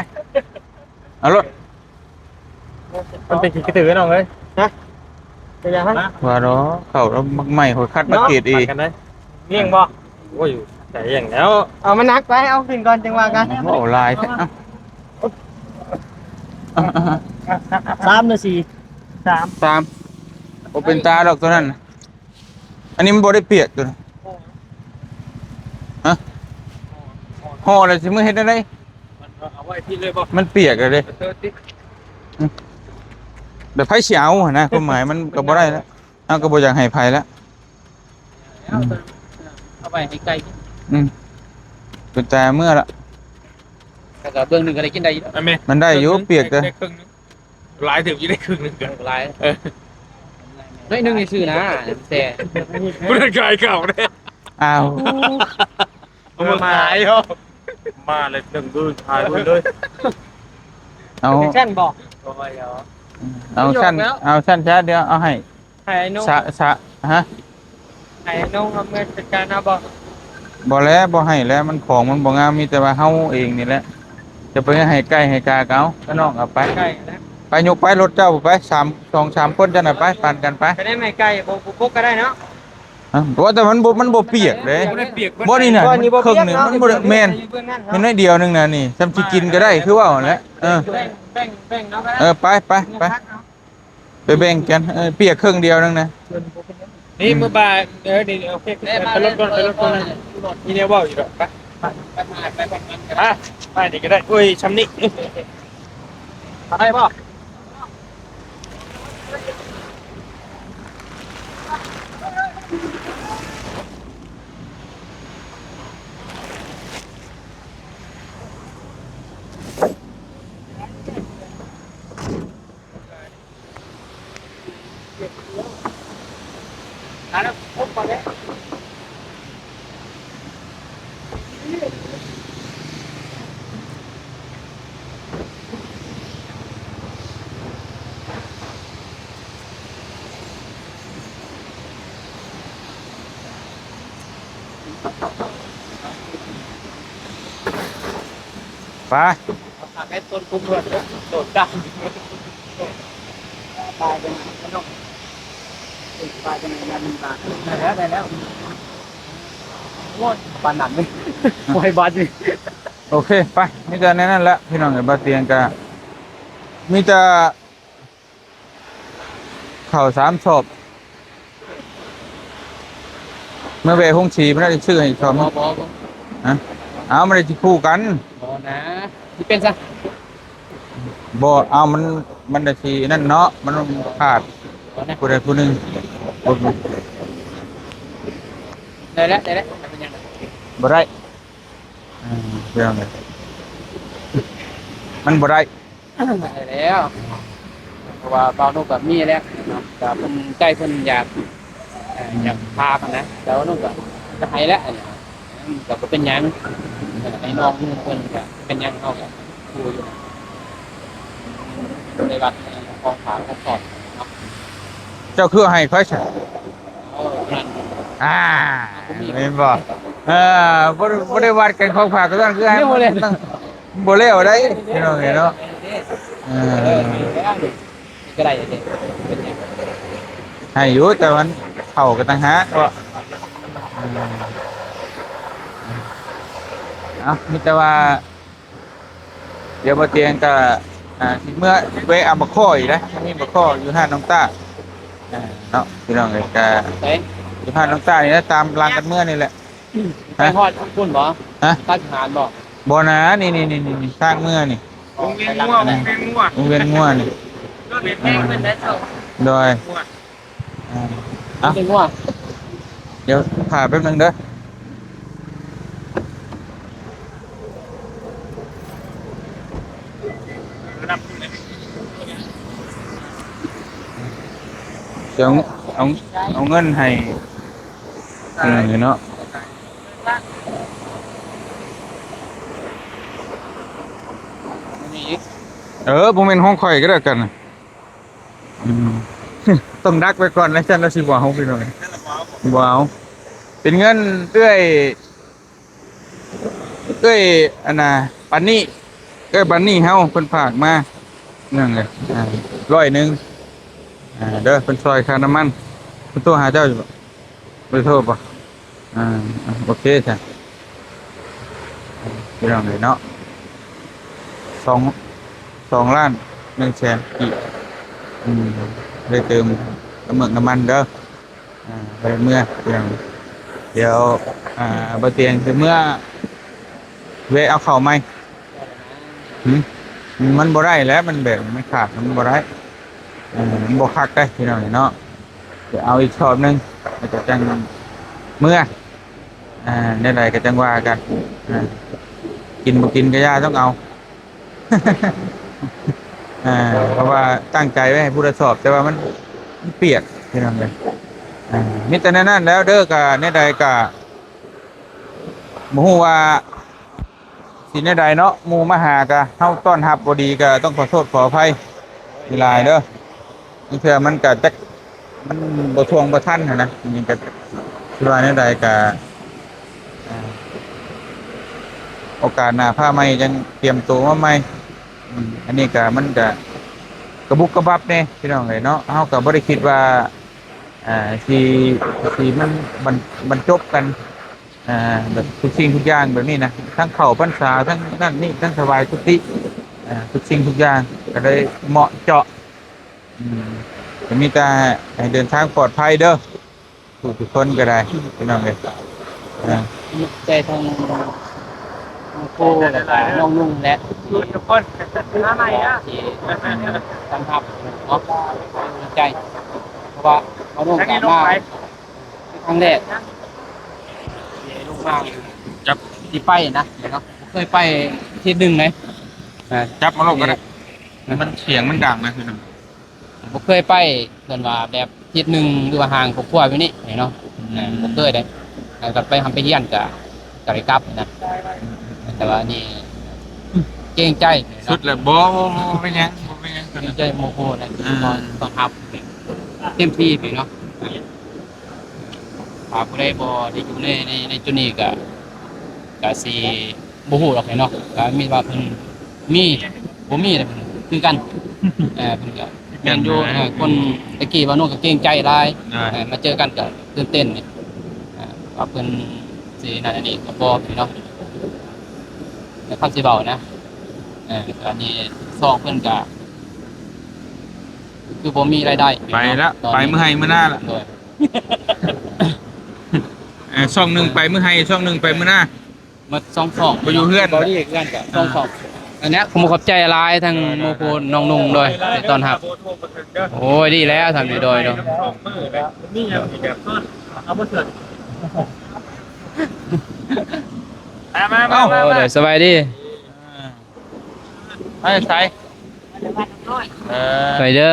ເອົາໂລດ. ມັນເປັນຂີ້ກະຕືນ້ອງເອີຍ. ຮະ ເປັນຫຍັງຫັ້ນ? ວ່າດອກ ເຂົ້າແລ້ວໝາກໄມ້ ຂ້ອຍຄັດມາເກຣດເອ. ປານກັນເດ້ ລ້ຽງບໍ່? ໂອ້ຍ ໃຈຢ່າງແລ້ວ ເອົາມັນໜັກໄປ ເອົາຂຶ້ນກ່ອນ ຈັ່ງວ່າກັນ. ເວົ້າຫຼາຍແທ້. ເອົາ ເອົາ ເອົາ ເອົາ ສາມຫຼືສີ່? ສາມ ສາມ. ບໍ່ເປັນຕາດອກຕົວນັ້ນ. ອັນນີ້ມັນບໍ່ໄດ້ປຽກຕົວນີ້. ຮະ ຫໍ່ແລ້ວຊິມື້ເຮັດແນວໃດ? ມັນເອົາໄວ້ພີ້ເລີຍບໍ່? ມັນປຽກແລ້ວເດ້. ເອີ ຕິດ ອືມ ແບບໃຜຊິເອົາຫັ້ນນະ ຄວາມໝາຍມັນກໍບໍ່ໄດ້ແລ້ວ ເຮົາກໍບໍ່ຢາກໃຫ້ໃຜແລ້ວ. ອືມ ເອົາໄວ້ໃຫ້ໄກ່ກິນ. ອືມ ເປັນຕາເມືອລະ ແລ້ວກໍເບື້ອງໜຶ່ງກໍໄດ້ກິນໄດ້ຢູ່. ມັນໄດ້ຢູ່ ປຽກເດີ ໄດ້ເຄິ່ງໜຶ່ງ. ຫຼາຍເຕີບຢູ່ ໄດ້ເຄິ່ງໜຶ່ງກໍຫຼາຍ. ເອີ ໜ້ອຍໜຶ່ງຊື່ໆນະ ແຕ່ບໍ່ໄດ້ຂາຍເຂົ້າເດ້. ອ້າວ ເອົາມາຂາຍເນາະ ມາແລ້ວໜຶ່ງເດີ ຂາຍເບິດເລີຍ. ເອົາ ຊັ້ນບໍ່? ເອົາຊັ້ນ ເອົາຊັ້ນຊະ ດຽວເອົາໃຫ້ ໃຫ້ນ້ອງ ສະ ສະ ຮະ? ໃຫ້ນ້ອງເອົາເມືອຈັດການເອົາບໍ່? ບໍ່ແລ້ວ ບໍ່ໃຫ້ແລ້ວ ມັນຂອງມັນບໍ່ງາມ ມີແຕ່ວ່າເຮົາເອງນີ້ແຫຼະ ຈະໄປໃຫ້ໄກ່ໃຫ້ກາກໍເອົາ ກໍນ້ອງເອົາໄປ. ໄກ່ນະ ໄປຍົກໄປ ລົດເຈົ້າໄປ ສາມ ສອງສາມຄົນ ເຈົ້ານະໄປ ປັ່ນກັນໄປ. ກໍໄດ້ແມ່ໄກ່ ບໍ່ ບໍ່ປົກກໍໄດ້ເນາະ. ຮະ ບໍ່ ແຕ່ມັນບໍ່ ມັນບໍ່ປຽກເດ້. ບໍ່ໄດ້ປຽກ ບໍ່ ນີ້ນະ ບໍ່ ນີ້ບໍ່ ເຄິ່ງໜຶ່ງ ປຽກເນາະ ມັນບໍ່ໄດ້ ແມ່ນ ມັນໜ້ອຍດຽວໜຶ່ງນະນີ້ ສ່ຳຊິກິນກໍໄດ້ ຄືເວົ້າຫັ້ນແຫຼະ. ເອີ ແບ່ງ ແບ່ງ ແບ່ງເອົາກໍໄດ້. ເອີ ໄປ ໄປ ໄປ. ໄປແບ່ງກັນ ເອີ ປຽກເຄິ່ງດຽວໜຶ່ງນະ. ນີ້ ອືມ ມື້ບ່າຍ ເອີ ນີ້ ໂອເຄ ໄປລົດກ່ອນ ໄປລົດກ່ອນ ມີແນວເວົ້າຢູ່ດອກ. ໄປ ໄປ ໄປ ໄປ ໄປ ໄປ ໄປນີ້ກໍໄດ້. ໂອ້ຍ ຊ່ຳນີ້ ໄດ້ບໍ່? ໄປ ໂອ້ຍ ປານນັ້ນເລີຍ ບໍ່ໃຫ້ບາດນີ້. ໂອເຄ ໄປ ມີແຕ່ແນວນັ້ນແຫຼະພີ່ນ້ອງເອີຍ. ບ່າວຕຽງກະມີແຕ່ ເຂົ້າສາມຊອບ ເມື່ອແວ່ໂຮງສີ ມັນໄດ້ຊື້ໃຫ້ຊອບ. ບໍ່ ບໍ່ ບໍ່ ຮະ? ເອົາ ມັນໄດ້ຊິຄູ່ກັນ. ບໍ່ນະ ຊິເປັນຊະ. ບໍ່ ເອົາ ມັນ ມັນໄດ້ຊິນັ້ນເນາະ ມັນຂາດ ບໍ່ນະ ຜູ້ໃດຜູ້ໜຶ່ງ. ໄດ້ແລ້ວ ໄດ້ແລ້ວ ບໍ່ເປັນຫຍັງ ບໍ່ໄດ້. ອ່າ ເລື່ອງ ມັນບໍ່ໄດ້. ໄດ້ແລ້ວ ເພາະວ່າບ່າວນຸກກໍມີແລ້ວເນາະ ກໍເພິ່ນໃຈເພິ່ນຢາກ ເອີ ຢາກພາກັນນະ ແຕ່ວ່ານຸກກໍ ກໍໃຫ້ແລ້ວ ອັນນີ້ກໍບໍ່ເປັນຫຍັງ ໃຫ້ນ້ອງເພິ່ນກໍເປັນຫຍັງ ເຮົາກໍຮູ້ຢູ່ໃນວັດ ຂອງຝາກຂອງຕ້ອນເນາະ. ເຈົ້າຄືໃຫ້ຂ້ອຍຊະ? ເອົານັ້ນ ອ່າ ບໍ່ມີ ແມ່ນບໍ່? ເອີ ບໍ່ ບໍ່ໄດ້ວັດກັນ ຂອງຝາກຂອງຕ້ອນຄືໃຫ້ ຍັງບໍ່ແລ້ວ ບໍ່ແລ້ວໃດ໋ ພີ່ນ້ອງເອີຍເນາະ. ເອີ ເອີ ນີ້ກໍໄດ້ເດ້ ເປັນຫຍັງ ໃຫ້ຢູ່ ແຕ່ມັນເຂົ້າກັນຕ່າງຫາກເນາະ. ເອີ ເອົາ ມີແຕ່ວ່າ ດຽວບໍ່ຕຽງກໍ ອ່າ ຊິເມືອແວະເອົາບັກຄໍ້ອີກເດ້ ມີບັກຄໍ້ຢູ່ຮ້ານນ້ອງຕ້າ ເອີ ເນາະ ພີ່ນ້ອງເອີຍ. ກໍ ໃສ? ຢູ່ຮ້ານນ້ອງຕ້ານີ້ແຫຼະ ຕາມຫຼັງກັນເມືອນີ້ແຫຼະ. ໄປຮອດພຸ້ນບໍ່? ຮະ? ຮ້ານອາຫານບໍ່? ບໍ່ນາ ນີ້ໆໆໆ ທາງເມືອນີ້ ວົງວຽນງົວ ວົງວຽນງົວ ວົງວຽນງົວນີ້ ໂດຍ ອ່າ ເອົາ ເປັນຫຍັງວະ? ດຽວຖ້າແປັບໜຶ່ງເດີ ດຽວເອົາ ເອົາເງິນໃຫ້ເພິ່ນເນາະ. ເອີ ບໍ່ແມ່ນຂອງຂ້ອຍກໍແລ້ວກັນ. ອືມ ຕ້ອງດັກໄວ້ກ່ອນແລ້ວ ຊັ້ນລະຊິບໍ່ເອົາ ພີ່ນ້ອງ ບໍ່ເອົາ. ເປັນເງິນເອື້ອຍ ເອື້ອຍ ອັນນ່າ ປານນີ້ ເອື້ອຍປານນີ້ເຮົາ ເພິ່ນຝາກມາ ນັ້ນແຫຼະ ອ່າ ຮ້ອຍໜຶ່ງ ອ່າ ເດີ ເພິ່ນຊ່ອຍຄ່ານ້ຳມັນ. ເພິ່ນໂທຫາເຈົ້າຢູ່ບໍ່? ບໍ່ໄດ້ໂທບໍ່? ອ່າ ໂອເຄຊະ ພີ່ນ້ອງເອີຍເນາະ. ສອງ ສອງລ້ານໜຶ່ງແສນກີບ ອືມ ໄດ້ເຕີມນ້ຳເມືອກນ້ຳມັນເດີ ອ່າ ໄປເມືອ ພີ່ນ້ອງ. ດຽວ ອ່າ ບໍ່ຕຽງຊິເມືອແວະເອົາເຂົ້າໃໝ່. ຫື ມັນບໍ່ໄດ້ແຫຼະ ມັນແບບມັນຂາດ ມັນບໍ່ໄດ້ ເອີ ມັນບໍ່ຄັກເດ້ ພີ່ນ້ອງເນາະ. ດຽວເອົາອີກຊອບໜຶ່ງ ແລ້ວກໍຈັ່ງເມືອ ອ່າ ແນວໃດກໍຈັ່ງວ່າກັນ ອ່າ ກິນບໍ່ກິນກໍຢ່າ ຕ້ອງເອົາ ອ່າ ເພາະວ່າຕັ້ງໃຈໄວ້ໃຫ້ຜູ້ລະຊອບ ແຕ່ວ່າມັນ ມັນປຽກ ພີ່ນ້ອງເອີຍ. ອ່າ ມີແຕ່ແນວນັ້ນແລ້ວເດີ ກະແນວໃດກະບໍ່ຮູ້ວ່າ ຊິແນວໃດເນາະ ໝູ່ມາຫາກະເຮົາຕ້ອນຮັບບໍ່ດີ ກະຕ້ອງຂໍໂທດຂໍອະໄພຫຼາຍໆເດີ. ບາງເທື່ອມັນກະຈັກ ມັນບໍ່ທ່ວງບໍ່ທັນຫັ້ນນະ. ນີ້ກະຊິວ່າແນວໃດກະ ອ່າ ໂອກາດໜ້າພາໃໝ່ຈັ່ງຕຽມໂຕມາໃໝ່. ອືມ ອັນນີ້ກະ ມັນກະກະບຸກກະບັບແດ່ ພີ່ນ້ອງເອີຍເນາະ. ເຮົາກະບໍ່ໄດ້ຄິດວ່າ ອ່າ ຊິ ຊິມັນບັນ ບັນຈົບກັນ ອ່າ ແບບທຸກສິ່ງທຸກຢ່າງແບບນີ້ນະ ທັງເຂົ້າພັນສາ ທັງນັ້ນນີ້ ທັງຖວາຍກຸຕິ ອ່າ ທຸກສິ່ງທຸກຢ່າງກໍເລີຍເໝາະເຈາະ. ອືມ ກໍມີແຕ່ໃຫ້ເດີນທາງປອດໄພເດີ ທຸກໆຄົນກໍໄດ້ພີ່ນ້ອງເອີຍ. ເອີ ຂອບໃຈທັງ ທັງຄູ ແລ້ວກໍນ້ອງນຸ່ງ ແລະ ທຸກຄົນທີ່ຕ້ອນຮັບເນາະ ໃຈ ເພາະວ່ານ້ອງນຸ່ງກໍມາ ຄັ້ງແລກ ລົງມາ ຈັບ ທີ່ໄປນະເນາະ ບໍ່ເຄີຍໄປທິດໜຶ່ງເລີຍ. ອ່າ ຈັບມາໂລດກໍໄດ້ ມັນສຽງມັນດັງນະ ຄື ບໍ່ເຄີຍໄປ ເພິ່ນວ່າແບບທິດໜຶ່ງ ຫຼືວ່າຫ່າງຄອບຄົວແບບນີ້ເນາະ. ອືມ ເອີ ບໍ່ເຄີຍເດ້ ແລ້ວກໍໄປຮ່ຳໄປຮຽນກໍ ກໍໄດ້ກັບນະ. ແຕ່ວ່ານີ້ເກງໃຈເນາະ ສຸດແລ້ວ. ບໍ່ ບໍ່ ບໍ່ເປັນຫຍັງ ບໍ່ເປັນຫຍັງ ເກງໃຈໝູ່ຄູ່ນະ ອ່າ ຕ້ອນ ຕ້ອນຮັບເຕັມທີ່ເນາະ. ຖ້າຜູ້ໃດບໍ່ໄດ້ຢູ່ໃນ ໃນ ໃນຈຸດນີ້ກໍ ກໍຊິບໍ່ຮູ້ດອກເນາະ. ກໍມີວ່າເພິ່ນມີ ບໍ່ມີແຫຼະ ເພິ່ນຄືກັນ. ເອີ ເພິ່ນກໍແມ່ນຢູ່ ເອີ ຄົນແຕ່ກີ້ວ່ານ້ອງກໍເກງໃຈຫຼາຍ. ເອີ ມາເຈີກັນກໍຕື່ນເຕັ້ນ ເອີ ວ່າເພິ່ນຊິນັ້ນອັນນີ້ກໍບໍ່ເນາະ ແຕ່ຄຳຊິເວົ້ານະ. ເອີ ອັນນີ້ຊ່ອງເພິ່ນກໍຄືບໍ່ມີລາຍໄດ້ ໄປລະ ເນາະ ໄປມື້ໄຮ່ມື້ນາລະ. ໂດຍ ເອີ ຊ່ອງໜຶ່ງໄປມື້ໄຮ່ ຊ່ອງໜຶ່ງໄປມື້ນາ ໝົດສອງຊ່ອງ ບໍ່ຢູ່ເຮືອນ ບໍ່ຢູ່ເຮືອນກໍສອງຊ່ອງ. ອັນເນີ້ຍ ຂອບ ຂອບໃຈຫຼາຍທັງໝູ່ຄູ່ນ້ອງນຸ່ງໂດຍ ທີ່ຕ້ອນຮັບ. ໂອ້ຍ ດີແລ້ວ ທຳນີ້ໂດຍ ໂດຍ ມີຫຍັງອີກ ເອົາມາເຖິງ ມາ ມາ ມາ ໂອ້ ມາ ໂດຍ ສະບາຍດີ. ເອີ ໄປໃສ? ເອີ ໄປເດີ.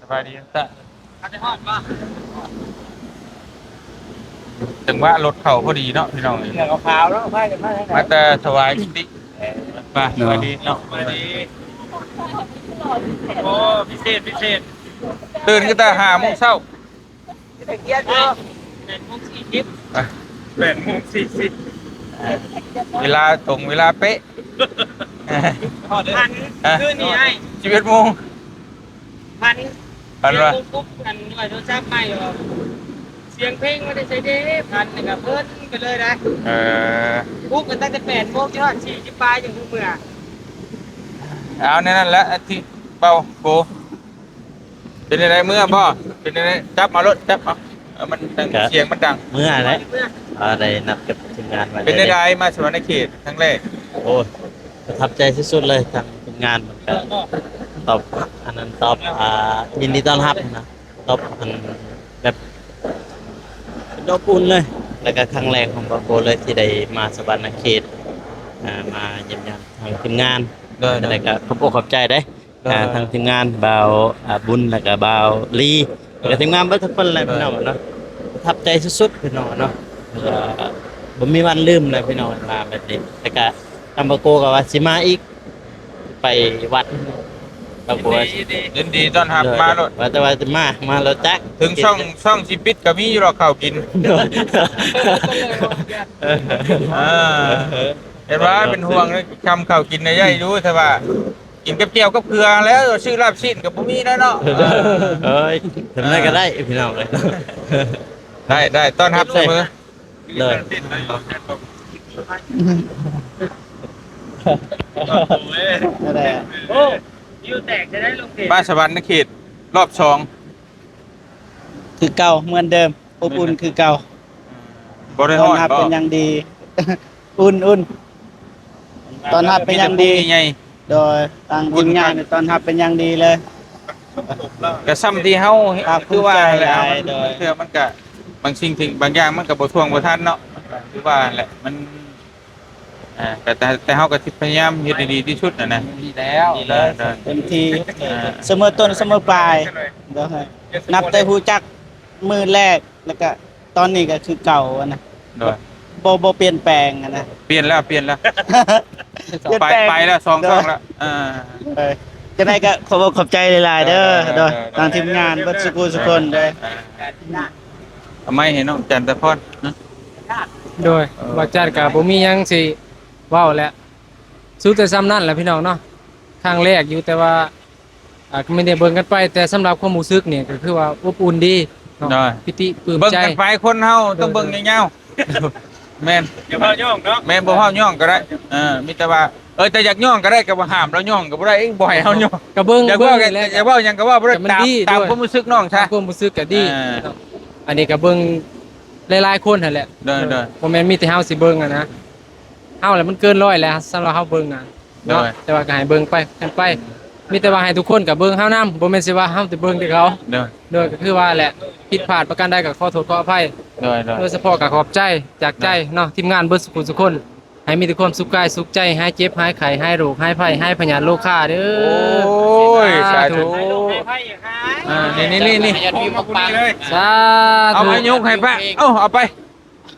ສະບາຍດີ ຈັງຫວະລົດເຂົ້າພໍດີເນາະພີ່ນ້ອງເອີຍ. ເສື້ອຂາວໆເນາະ ມາ ມາແຕ່ຖວາຍກິດຕິ. ເອີ ໄປ ສະບາຍດີເນາະ ສະບາຍດີ. ໂອ້ ພິເສດ ພິເສດ ຕື່ນຕັ້ງແຕ່ຫ້າໂມງເຊົ້າ ແປດໂມງສີ່ສິບ ອ່ະ ແປດໂມງສີ່ສິບ ເວລາຕົງ ເວລາເປະ. ຮອດ ພັນ ອ່ະ ຄືນນີ້ອ້າຍ ສິບເອັດໂມງ ພັນ ພັນວ່າ ເຮັດປຸບ ອັນ ໂທລະສັບໃໝ່ ສຽງເພງມາແຕ່ໃສເດ້ ພັນ ແລ້ວກໍເພີນໄປເລີຍໄດ໋. ເອີ ປຸກກັນຕັ້ງແຕ່ແປດໂມງ ຈົນຮອດສີ່ສິບປາຍ ຈັ່ງຮູ້ເມືອ. ເອົາແນວນັ້ນແຫຼະ ທີ່ເບົາໂກ ເປັນຈັ່ງໃດ ເມື່ອບໍ່? ເປັນຈັ່ງໃດ? ຈັບເອົາໂລດ ຈັບເອົາ. ເອີ ມັນດັງ ສຽງມັນດັງ. ເມື່ອແຫຼະ ເອີ ໄດ້ນັດກັບທີມງານໄວ້. ເປັນຈັ່ງໃດ ມາສະຫວັນນະເຂດຄັ້ງແລກ? ໂອ້ຍ ປະທັບໃຈສຸດໆເລີຍ ທາງທີມງານມັນກໍຕອບ ອັນນັ້ນ ຕອບ ອ່າ ຍິນດີຕ້ອນຮັບນະ ຕອບ ອັນ ແບບ ເປັນອົບອຸ່ນເລີຍ. ແລ້ວກໍຄັ້ງແລກຂອງບາໂກເລີຍທີ່ໄດ້ມາສະຫວັນນະເຂດ ອ່າ ມາຢ້ຽມຢາມທາງທີມງານ. ໂດຍ ແລ້ວກໍຂອບອົກຂອບໃຈເດ້ ໂດຍ ອ່າ ທັງທີມງານບ່າວ ອ່າ ບຸນ ແລ້ວກໍບ່າວລີ ແລ້ວກໍທີມງານເບິດທຸກຄົນແຫຼະ ໂດຍ ພີ່ນ້ອງເນາະ. ປະທັບໃຈສຸດໆ ພີ່ນ້ອງເນາະ ແລ້ວກໍບໍ່ມີວັນລືມແຫຼະ ພີ່ນ້ອງ ມາແບບນີ້. ແລ້ວກໍທາງບາໂກກໍວ່າຊິມາອີກ ໄປວັດ ບາໂກວ່າ ຍິນດີ ຍິນດີຕ້ອນຮັບ ໂດຍ ມາໂລດ ວ່າແຕ່ວ່າຈະມາ ມາໂລດຈັກ ເຖິງຊ່ອງ ຊ່ອງຊິປິດກໍມີຢູ່ດອກເຂົ້າກິນ. ໂດຍ ອ່າ ເຫັນວ່າເປັນຫ່ວງ ຄຳເຂົ້າກິນໄດ້ຢູ່ ແຕ່ວ່າ ກິນກັບແຈ່ວກັບເກືອແລ້ວ ຊື້ລາບຊີ້ນກໍບໍ່ມີແລ້ວເນາະ. ເອີຍ ທຳໃດກໍໄດ້ພີ່ນ້ອງເອີຍ. ໄດ້ ໄດ້ ຕ້ອນຮັບສະເໝີ. ໂດຍ ໂອ້ ວິວແຕກຈະໄດ້ລົງເຂດ ມາສະຫວັນນະເຂດ ຮອບສອງ ຄືເກົ່າ ເໝືອນເດີມ ອົບອຸ່ນຄືເກົ່າ. ບໍ່ໄດ້ຮ້ອນ ຕ້ອນຮັບເປັນຢ່າງດີ ອຸ່ນໆ ຕ້ອນຮັບເປັນຢ່າງດີ ມີແຕ່ຜູ້ໃຫຍ່ ໂດຍ ທາງທີມງານນີ້ຕ້ອນຮັບເປັນຢ່າງດີເລີຍ. ກໍຊ່ຳທີ່ເຮົາ ພາກພູມໃຈ ຄືວ່າແຫຼະ ຫຼາຍ ໂດຍ ເທື່ອມັນກໍ ບາງສິ່ງທີ່ ບາງຢ່າງມັນກໍບໍ່ທ່ວງບໍ່ທັນເນາະ ຄືວ່າແຫຼະ ມັນ ອ່າ ກໍແຕ່ ແຕ່ເຮົາກໍຊິພະຍາຍາມເຮັດໃຫ້ດີທີ່ສຸດຫັ້ນນະ. ດີແລ້ວ ດີແລ້ວ ໂດຍ ເຕັມທີ່ ອ່າ ສະເໝີຕົ້ນສະເໝີປາຍ ໂດຍ ນັບແຕ່ຮູ້ຈັກມື້ແລກ ແລ້ວກະຕອນນີ້ກະຄືເກົ່າຫັ້ນນະ. ໂດຍ ບໍ່ ບໍ່ປ່ຽນແປງຫັ້ນນະ. ປ່ຽນແລ້ວ ປ່ຽນແລ້ວ ປ່ຽນແປງ ໄປ ໄປແລ້ວ ສອງຊ່ອງແລ້ວ. ໂດຍ ເອີ ຈັ່ງໃດກະຂອບອົກຂອບໃຈຫຼາຍໆເດີ ໂດຍ ໂດຍ ໂດຍ ໂດຍ ທາງທີມງານເບິດສູ່ຜູ້ສູ່ຄົນເດີ. ເອີ ເອົາໄມ້ໃຫ້ນ້ອງຈັນຕະພອນນະ. ໂດຍ ເອີ ບ່າວຈັນກະບໍ່ມີຫຍັງຊິເວົ້າແລ້ວ ສຸດແຕ່ຊ່ຳນັ້ນແຫຼະພີ່ນ້ອງເນາະ. ຄັ້ງແລກຢູ່ ແຕ່ວ່າ ອ່າ ກໍແມ່ນໄດ້ເບິ່ງກັນໄປ ແຕ່ສຳລັບຄວາມຮູ້ສຶກນີ້ກໍຄືວ່າອົບອຸ່ນດີເນາະ. ໂດຍ ປີຕິປຶ້ມໃຈ ເບິ່ງກັນໄປ ຄົນເຮົາຕ້ອງເບິ່ງຍາວໆ. ໂດຍ ໂດຍ ແມ່ນ ຢ່າເວົ້າຍ້ອງເນາະ. ແມ່ນ ບໍ່ເວົ້າຍ້ອງກໍໄດ້ ເອີ ມີແຕ່ວ່າ ເອີ ແຕ່ຢາກຍ້ອງກໍໄດ້ ກໍບໍ່ຫ້າມລາວຍ້ອງກໍບໍ່ໄດ້ ບໍ່ໃຫ້ເຮົາຍ້ອງ ກໍເບິ່ງ ຢາກເວົ້າ ເບິ່ງແຫຼະ ຢາກເວົ້າຫຍັງກໍເວົ້າບໍ່ໄດ້ ຕາມ ຕາມຄວາມຮູ້ສຶກນ້ອງຊະ ຕາມຄວາມຮູ້ສຶກກໍດີ ອ່າ ເນາະ ອັນນີ້ກໍເບິ່ງຫຼາຍໆຄົນຫັ້ນແຫຼະ ໂດຍໆ ບໍ່ແມ່ນມີແຕ່ເຮົາຊິເບິ່ງຫັ້ນນະ ເຮົາແຫຼະມັນເກີນຮ້ອຍແລ້ວ ສຳລັບເຮົາເບິ່ງນະ ໂດຍ ເນາະ ແຕ່ວ່າກໍໃຫ້ເບິ່ງໄປກັນໄປ ມີແຕ່ວ່າໃຫ້ທຸກຄົນກໍເບິ່ງເຮົານຳ ບໍ່ແມ່ນຊິວ່າເຮົາຊິເບິ່ງແຕ່ເຂົາ ໂດຍ ໂດຍ ກໍຄືວ່າແຫຼະ ຜິດພາດປະການໃດກໍຂໍໂທດຂໍອະໄພ ໂດຍໆ ໂດຍສະເພາະກໍຂອບໃຈຈາກໃຈເນາະ ທີມງານເບິດສູ່ຜູ້ສູ່ຄົນ ໃຫ້ມີແຕ່ຄວາມສຸກກາຍສຸກໃຈ ຫາຍເຈັບຫາຍໄຂ້ ຫາຍໂລກຫາຍໄພ ຫາຍພະຍາດໂລຄາເດີ ໂອ້ຍ ສາທຸ ສາທຸ ອ່າ ນີ້ໆໆ ສາທຸ ເອົາໄປຍົກໃຫ້ປະ ເອົາ ເອົາໄປ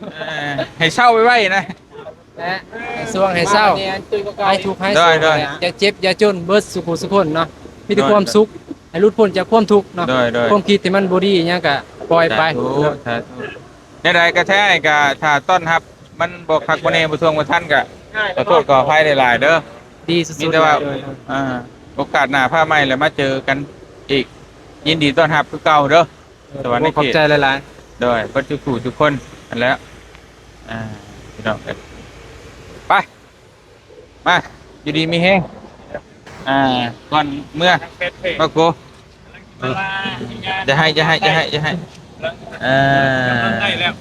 ເອີ ໃຫ້ເຊົາໄວໆນະ ແລະໃຫ້ຊ່ວງໃຫ້ເຊົາ ໃຫ້ທຸກໃຫ້ໂສກ ໂດຍໆ ຢ່າເຈັບຢ່າຈົນ ເບິດສູ່ຜູ້ສູ່ຄົນເນາະ ມີແຕ່ຄວາມສຸກ ໃຫ້ຫຼຸດພົ້ນຈາກຄວາມທຸກເນາະ ໂດຍໆ ຄວາມຄິດທີ່ມັນບໍ່ດີຫຍັງກະປ່ອຍໄປ ສາທຸ ສາທຸ ແນວໃດກໍແທ້ກໍຖ້າຕ້ອນຮັບມັນບໍ່ຄັກບໍ່ແນ່ ບໍ່ທ່ວງບໍ່ທັນກໍຂໍໂທດຂໍອະໄພຫຼາຍໆເດີ ດີສຸດໆ ມີແຕ່ວ່າ ເລີຍ ອ່າ ໂອກາດໜ້າຟ້າໃໝ່ແລ້ວມາເຈີກັນອີກ ຍິນດີຕ້ອນຮັບຄືເກົ່າເດີ ເອີ ສະຫວັນນະເຂດ ຂອບໃຈຫຼາຍໆ ໂດຍ ເບິດທຸກຜູ້ທຸກຄົນຫັ້ນແຫຼະ ອ່າ ພີ່ນ້ອງເອີຍ ໄປ ມາ ຢູ່ດີມີແຮງ ອ່າ ກ່ອນເມືອ ມາໂກ ຢ່າໃຫ້ ຢ່າໃຫ້ ຢ່າໃຫ້ ຢ່າໃຫ້ ເອີ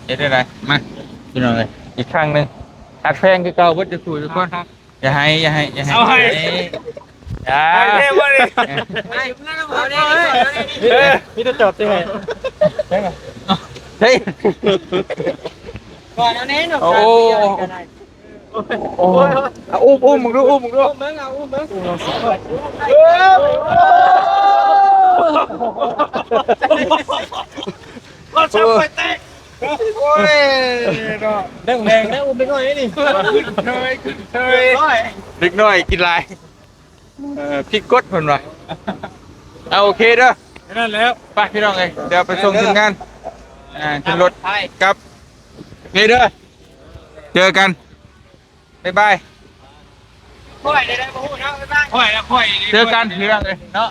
ເຮັດໄດ້ ມາ ພີ່ນ້ອງເອີຍ ອີກຄັ້ງໜຶ່ງ ຮັກແພງຄືເກົ່າ ເບິດທຸກຜູ້ທຸກຄົນ ຢ່າໃຫ້ ຢ່າໃຫ້ ຢ່າໃຫ້ ເອົາໃຫ້ ຢ່າ ໃຫ້ແທ້ບໍ່ນີ້ ເອີ ມີແຕ່ຈອບຊິໃຫ້ ເຮີ້ຍ ກ່ອນເອົາແນ່ເນາະ ໂອ້ ໂອ້ ເອົາ ອຸ້ມ ອຸ້ມເບິ່ງດູ ອຸ້ມເບິ່ງດູ ອຸ້ມເບິ່ງ ເອົາ ອຸ້ມເບິ່ງ ໂອ້ຍ ເນາະ ແດງໆ ນະ ອຸ້ມເດັກນ້ອຍນີ້ ຂຶ້ນເຊີຍ ຂຶ້ນເຊີຍ ເດັກນ້ອຍກິນຫຼາຍ ເອີ ພິກກົດເພິ່ນວ່າ ເອົາ ໂອເຄເດີ ແຄ່ນັ້ນແລ້ວ ໄປພີ່ນ້ອງເອີຍ ດຽວໄປສົ່ງທີມງານ ອ່າ ຂຶ້ນລົດກັບ ໂອເຄເດີ ເຈີກັນ ບາຍບາຍ ຂ້ອຍໄດ້ບໍ່ຮູ້ເນາະ ບາຍບາຍ ຂ້ອຍລະຂ້ອຍ ເຈີກັນພີ່ນ້ອງເອີຍເນາະ